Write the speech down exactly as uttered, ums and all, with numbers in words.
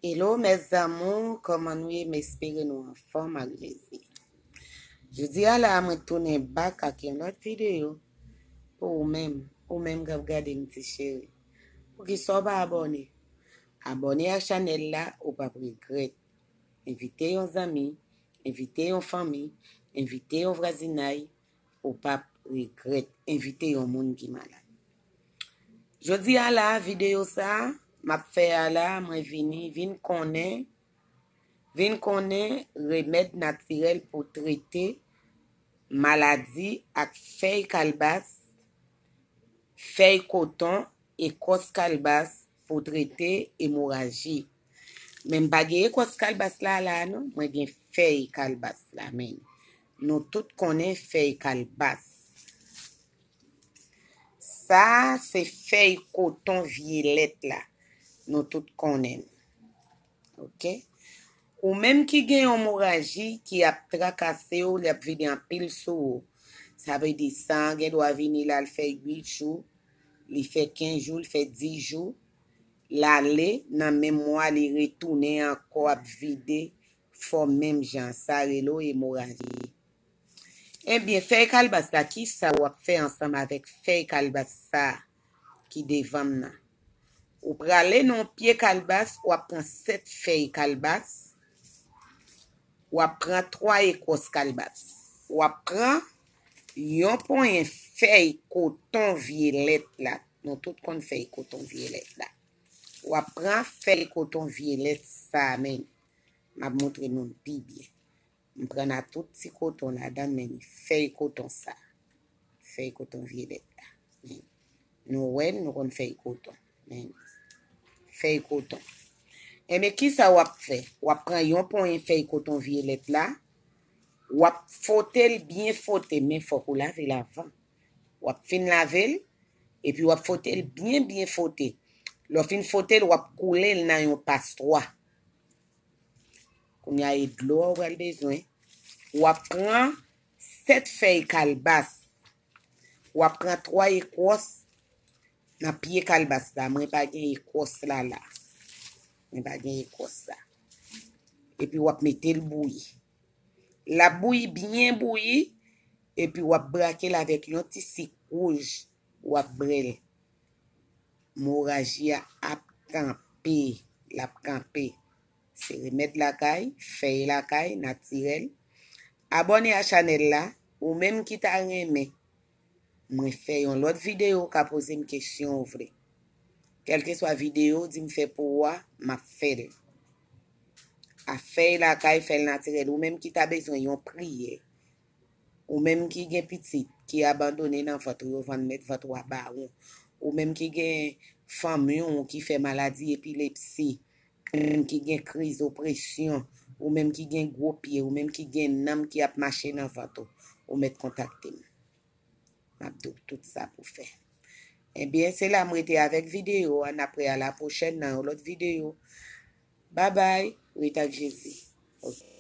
Hello mes amours, kòman nou ye? M espere nou anfòm ak Jezi. Jodi a la, mwen tounen back ak yon lòt videyo pou ou menm, ou menm k ap gade m ti cheri. Poukisa w pa abòne? Abòne a chanèl la, ou p ap regrèt. Envite yon zanmi, envite yon fanmi, envite yon vwazinay, ou p ap regrèt. Envite yon moun ki malad. Jodi a la, videyo sa a m ap fè a la, mwen vini, vin konnen, vin konnen remèd natirèl pou trete maladi ak fèy kalbas, fèy koton, ekòs kalbas pou trete emoraji. Men m pa gen ekòs kalbas la la non, mwen gen fèy kalbas la men. Nou tout konnen fèy kalbas. Sa se fèy koton vyelèt la. Nou tout konnen l. Oke? Ou menm ki gen yon emoraji ki ap trakase w, li ap vide anpil sou ou. Sa vle di san an gen dwa vini la, l fè uit jou, li fè kenz jou, li fè dis jou. L ale, nan menm mwa, li retounen ankò ap vide, fò menm jan. Sa rele w emoraji. Ebyen, fèy kalbas la, kisa w ap fè ansanm avèk fèy kalbas sa a ki devan m nan? Ou prale nan yon pye kalbas, w ap pran sèt fèy kalbas, w ap pran twa ekòs kalbas, w ap pran yon ponyen fèy koton vyelèt la. Nou tout konn fèy koton vyelèt la. W ap pran fèy koton vyelèt sa a menm. M ap montre nou l pi byen. M pran nan tout ti koton ladan l, men fèy koton sa. Fèy koton vyelèt la. Men nou wè l, nou konn fèy koton. Men fèy koton. Enben, kisa w ap fè? W ap pran yon ponyen fèy koton vyelèt la, w ap fwote l byen fwote, men fòk ou lave l avan. W ap fin lave l, epi w ap fwote l byen, byen fwote. Lè w fin fwote l, w ap koule l nan yon pastwa. Kounye a, e dlo a w pral bezwen. W ap pran sèt fèy kalbas. W ap pran twa ekòs nan pye kalbas la. Mwen pa gen ekòs la la. Mwen pa gen ekòs la. Epi w ap mete l bouyi. L ap bouyi, byen bouyi, epi w ap brake l avèk yon ti sik wouj, w ap bwè l. Emoraji a ap kanpe, l ap kanpe. Se remèd lakay, fèy lakay, natirèl. Abòne a chanèl la, ou menm ki ta renmen mwen fè yon lòt videyo, ou ka poze m kesyon ou vle. Kèlkeswa videyo w di m fè pou ou a, m ap fè l. A fèy lakay, fè l natirèl. Ou menm ki ta bezwen yon priyè. Ou menm ki gen pitit ki abandone nan vant ou, yo vann mèt vant ou a ba ou. Ou menm ki gen fanmi w ki fè maladi epilepsi, ou menm ki gen kriz opresyon, ou menm ki gen gwo pye, ou menm ki gen nanm ki ap mache nan vant ou, ou mèt kontakte m. M ap di w tout sa pou fè. Ebyen, se la m rete avèk videyo a. N ap wè a la pwochèn nan yon lòt videyo. Babay, rete ak Jezi. Oke.